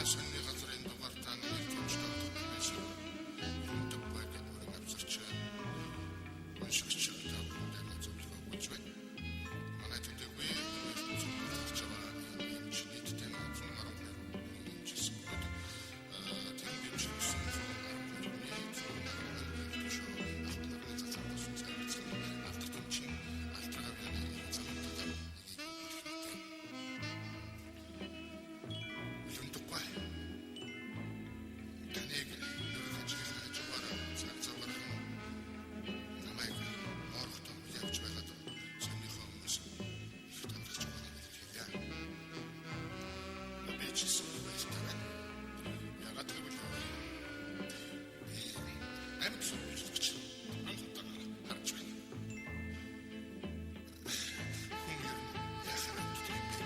Манай сонины газар энэ дугаар та нарыг төвчтэй байсан. Хүндэв байг бүрэн авсарч уншигч та бүхэнд зөвлөгөө өгч байна. Манай төдийгүй ертөнцид гарч байгаа эмч нийтдээ 112 хүн эмчилсэн бөгөөд тэр эмчилсэн 112 хүний 112 төшөө алтан нарны цацаар тосон цай бяцхан алдар тэмчин алдар гавьяаны залуутаа Хүлэмдэггүй. Таныг нөрөх ажлын хажуугаар цаг завгархан намайг моорохтой явж байгаад сониохоо өмнөөс их талархаж байгааг хэлье. Би ч гэсэн баяртай байна. Яагаад гэвэл би амьд сурвалжлагч анх удаа харж байна. Хүн ер нь яхаар амьд юм бэ?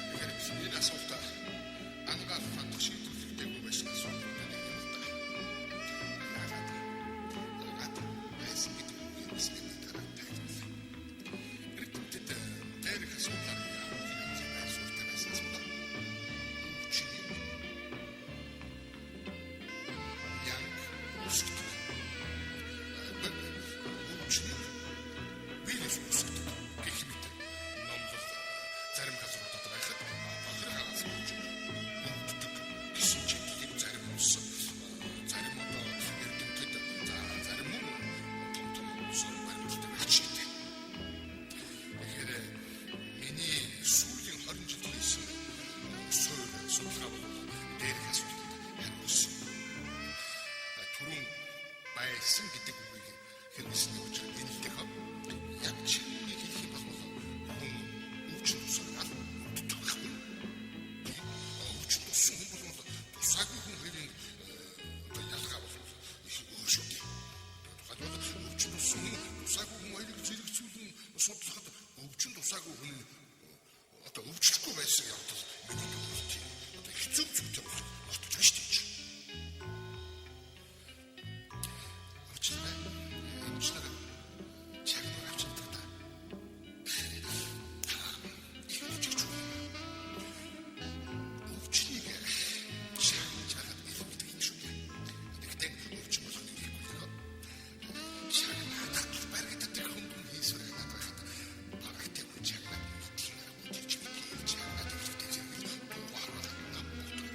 Тэгэхээр энэ асуултаа ангаах хандах шийдвэрлэгдээгүй байсан асуудлуудын нэг юм л да. Яагаад байсан гэдэг үгийг бас миний дараа тайлбарлая. Эрдэмтэд дээрх асуудлаар янз янзын байр суурьтай байснаас болоод өвчнийг янг үсгдэг. Өвчнийг вирус үсгдэг гэх мэт номлол зарим газруудад байхад бохир хараас болж өвддөг гэсэн чиглэлийг зарим улс, зарим одоо эрдэмтэд, за зарим мөн том том сорон баримталтай байх жишээтэй. Тэгэхээр миний сүүлийн 20 жил хийсэн суурь судалгаа бол дээрх асуултанд хариулсан. Түрүүн байсан гэдэг үгийг хэрэглэсний учир энэ л дээ. Яг чиний хэлэх юм бол хүн өвчин тусаад өвддөг байхгүй. Өвчин туссан хүн бол тусаагүй хүн хоёрын одоо ялгаа бол их өөр шүү дээ. Тухайлбал өвчин туссан хүн, тусаагүй хүн хоёрыг зэрэгцүүлэн судлахад өвчин тусаагүй хүн одоо өвчлөхгүй байсан явдал миний дүгнэлт тийм одоо их зөв зүйтэй болж нотож байна шүү дээ. Уучлаарай. Эмч нар шагнуур авч чаддаг та. Та их жүжигч үү? Өвчнийг шагнаж байгаад илүүдэг юм шүү дээ. Гэхдээ өвчин болгоно хийхгүй л шагнаад баригддаг хүн хийсвэр ханаад байхад барагтай хүн шагнаад мэдхийн аргагүй тийч мэдээ шагнаад илүүтэй зэрэг дуугаар нам болдог.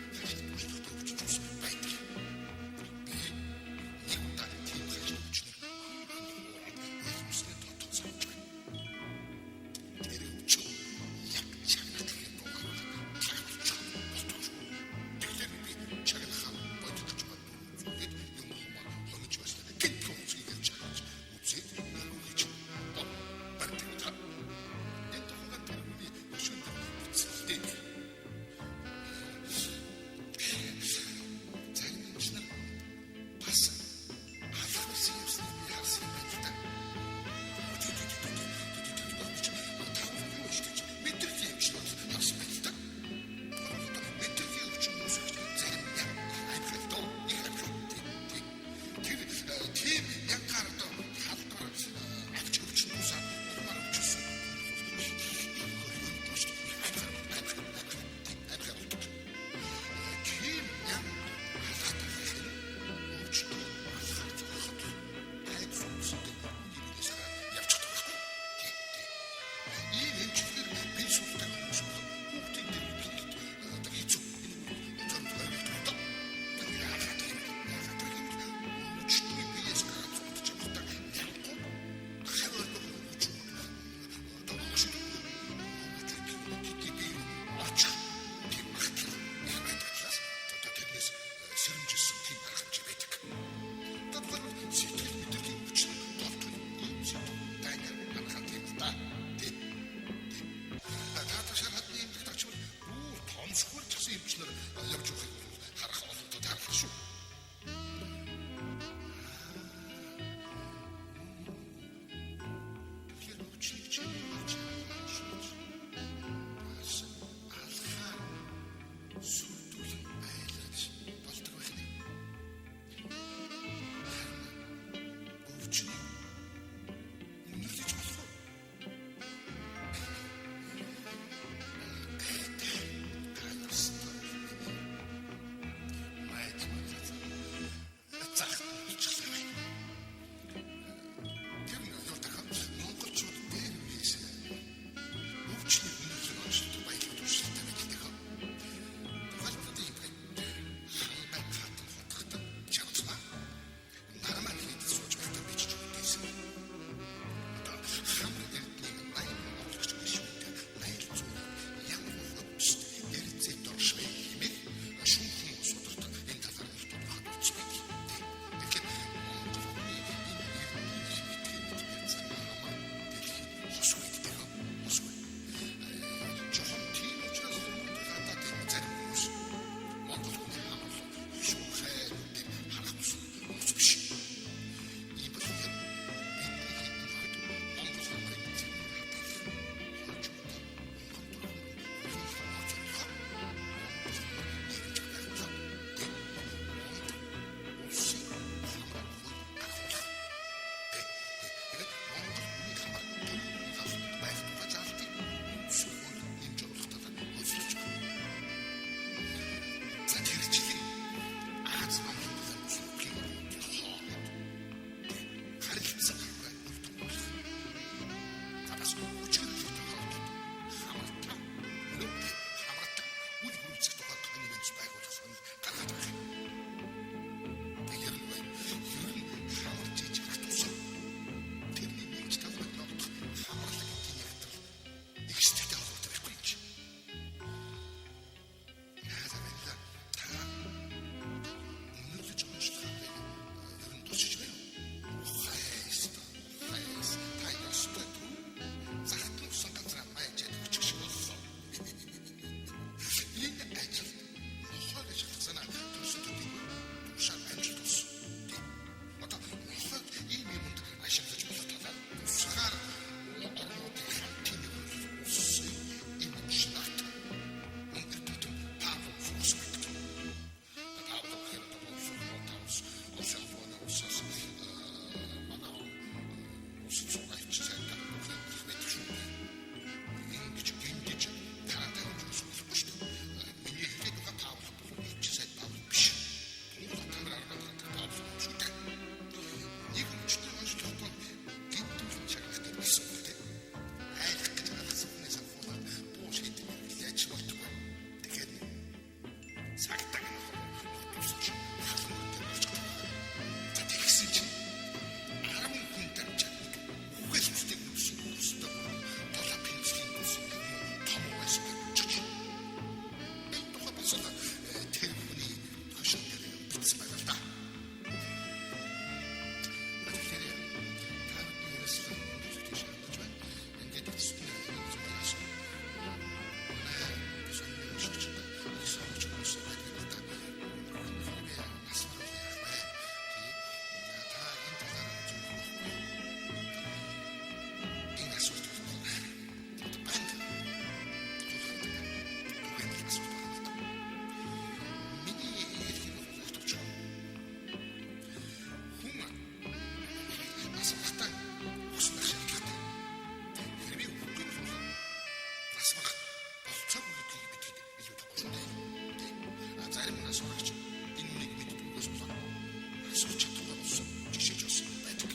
Сурагч энэ үнийг мэддэггүйгээс болоод асуух чадвараа болсон жишээж бас байдаг.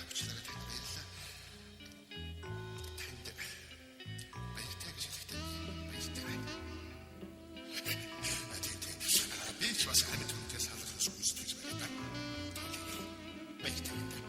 Уучлаарай, танд баярлалаа. Танд баяртай гэж хэлэхдээ баяртай байна. Тийм, тийм. Би ч бас амьд хүнтэй салах ёсгүй гүйцэтгэж байна да. Баяртай байна.